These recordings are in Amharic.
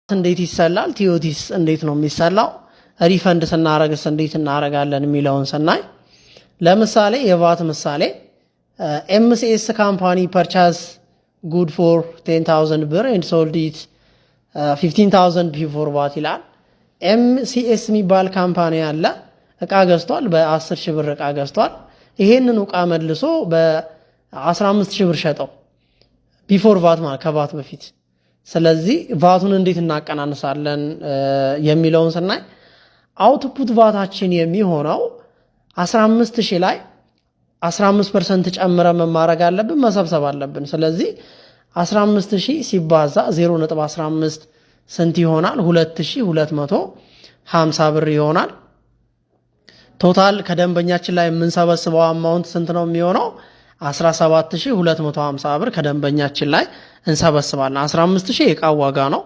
እንዴት ይሰላል? TOT ስ እንዴት ነው የሚሰላው? Refund ስናረግስ እንዴት እናረጋለን የሚለውን ስናይ፣ ለምሳሌ የቫት ምሳሌ MCS company purchase good for 10,000 ብር and sold it 15,000 before VAT ይላል። MCS የሚባል company አለ። እቃ ገዝቷል። በ10 ሺህ ብር እቃ ገዝቷል። ይሄንን እቃ መልሶ በ15 ሺህ ብር ሸጠው before VAT ማለት ከቫት በፊት። ስለዚህ ቫቱን እንዴት እናቀናንሳለን የሚለውን ስናይ output ቫታችን የሚሆነው 15 ሺህ ላይ 15% ጨምረን ማድረግ አለብን፣ መሰብሰብ አለብን። ስለዚህ 15 ሺህ ሲባዛ 0.15 ስንት ይሆናል? 2250 ብር ይሆናል። Total ከደንበኛችን ላይ የምንሰበስበው amount ስንት ነው የሚሆነው? 17250 ብር ከደንበኛችን ላይ እንሰበስባለን። 15000 የእቃው ዋጋ ነው፣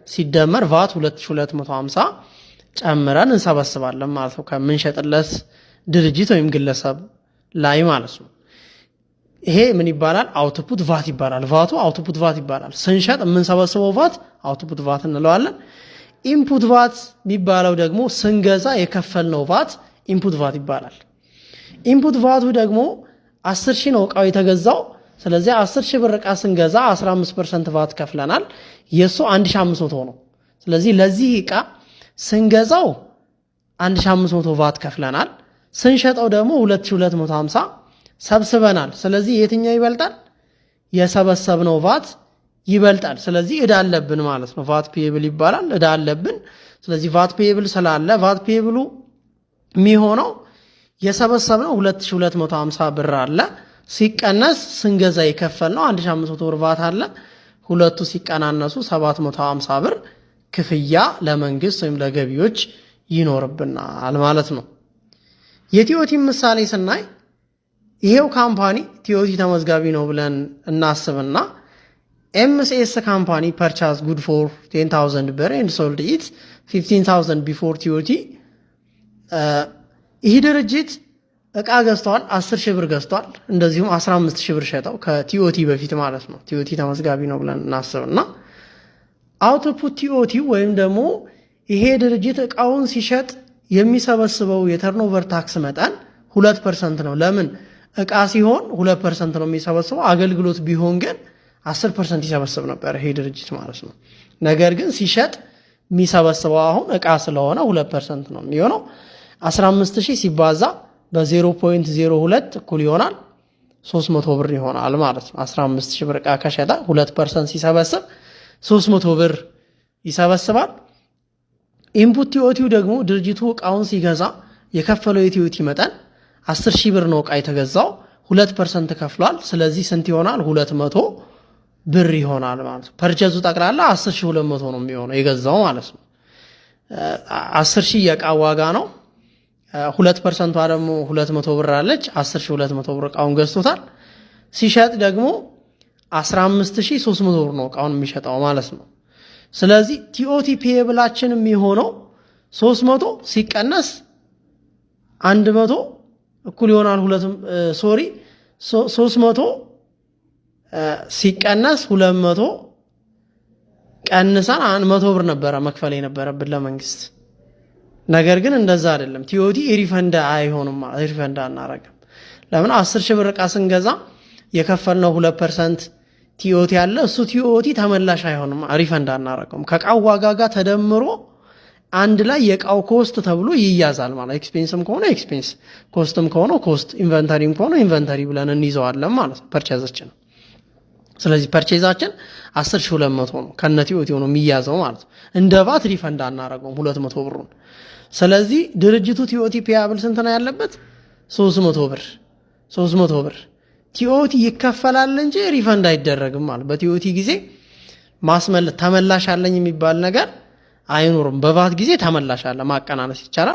ሲደመር ቫት 2250 ጨምረን እንሰበስባለን ማለት ነው፣ ከምንሸጥለት ድርጅት ወይም ግለሰብ ላይ ማለት ነው። ይሄ ምን ይባላል? Output VAT ይባላል። ቫቱ output VAT ይባላል። ስንሸጥ የምንሰበስበው ቫት output VAT እንለዋለን። Input VAT የሚባለው ደግሞ ስንገዛ የከፈልነው ቫት input VAT ይባላል። Input ቫቱ ደግሞ 10 ሺህ ነው እቃው የተገዛው። ስለዚህ 10 ሺህ ብር እቃ ስንገዛ 15% ቫት ከፍለናል። የእሱ 1500 ነው። ስለዚህ ለዚህ እቃ ስንገዛው 1500 ቫት ከፍለናል። ስንሸጠው ደግሞ 2250 ሰብስበናል። ስለዚህ የትኛው ይበልጣል? የሰበሰብነው ቫት ይበልጣል። ስለዚህ እዳ አለብን ማለት ነው። VAT payable ይባላል። እዳ አለብን። ስለዚህ VAT payable ስላለ VAT payable ኡ የሚሆነው የሰበሰብነው 2250 ብር አለ፣ ሲቀነስ ስንገዛ የከፈልነው 1500 ብር ቫት አለ። ሁለቱ ሲቀናነሱ 750 ብር ክፍያ ለመንግስት ወይም ለገቢዎች ይኖርብናል ማለት ነው። የ TOT ምሳሌ ስናይ ይሄው company TOT ተመዝጋቢ ነው ብለን እናስብና MCS company purchase good for 10,000 ብር and sold it 15,000 before TOT። ይህ ድርጅት እቃ ገዝተዋል፣ 10 ሺህ ብር ገዝቷል። እንደዚሁም 15 ሺህ ብር ሸጠው ከ TOT በፊት ማለት ነው። TOT ተመዝጋቢ ነው ብለን እናስብና output TOT ወይም ደግሞ ይሄ ድርጅት እቃውን ሲሸጥ የሚሰበስበው የ turnover tax መጠን 2% ነው። ለምን? እቃ ሲሆን 2% ነው የሚሰበስበው። አገልግሎት ቢሆን ግን 10% ይሰበስብ ነበር ይሄ ድርጅት ማለት ነው። ነገር ግን ሲሸጥ የሚሰበስበው አሁን እቃ ስለሆነ 2% ነው የሚሆነው። 15 ሺህ ሲባዛ በ0.02 እኩል ይሆናል 300 ብር ይሆናል ማለት ነው። 15 ሺህ ብር እቃ ከሸጠ 2% ሲሰበስብ 300 ብር ይሰበስባል። Input TOT ው ደግሞ ድርጅቱ እቃውን ሲገዛ የከፈለው የ TOT መጠን 10 ሺህ ብር ነው እቃ የተገዛው፣ 2% ከፍሏል። ስለዚህ ስንት ይሆናል? 200 ብር ይሆናል ማለት ነው። Purchase ኡ ጠቅላላ 10,200 ነው የሚሆነው የገዛው ማለት ነው። 10 ሺህ የእቃ ዋጋ ነው። 2% ቷ ደግሞ 200 ብር አለች። 10,200 ብር እቃውን ገዝቶታል። ሲሸጥ ደግሞ 15,300 ብር ነው እቃውን የሚሸጠው ማለት ነው። ስለዚህ TOT payable ኣችን የሚሆነው 300 ሲቀነስ 100 እኩል ይሆናል ሁለት፣ sorry፣ 300 ሲቀነስ 200 ቀንሰን 100 ብር ነበረ መክፈል የነበረብን ለመንግስት። ነገር ግን እንደዛ አይደለም። TOT refund አይሆንም፣ refund አናረግም። ለምን? 10 ሺህ ብር ዕቃ ስንገዛ የከፈልነው 2% TOT አለ። እሱ TOT ተመላሽ አይሆንም፣ refund አናረገውም። ከእቃው ዋጋ ጋር ተደምሮ አንድ ላይ የእቃው cost ተብሎ ይያዛል ማለት፣ expense ም ከሆነ expense፣ cost ም ከሆነ cost፣ inventory ም ከሆነ inventory ብለን እንይዘዋለን ማለት ነው purchase ኣችን። ስለዚህ purchase ኣችን 10,200 ነው፣ ከነ TOT ነው የሚያዘው ማለት ነው። እንደ ቫት refund አናረገውም 200 ብሩን። ስለዚህ ድርጅቱ TOT payable ስንት ነው ያለበት? 300 ብር። 300 ብር TOT ይከፈላል እንጂ refund አይደረግም ማለት፣ በ TOT ጊዜ ማስመለስ ተመላሽ አለኝ የሚባል ነገር አይኖርም። በቫት ጊዜ ተመላሽ አለ፣ ማቀናነስ ይቻላል።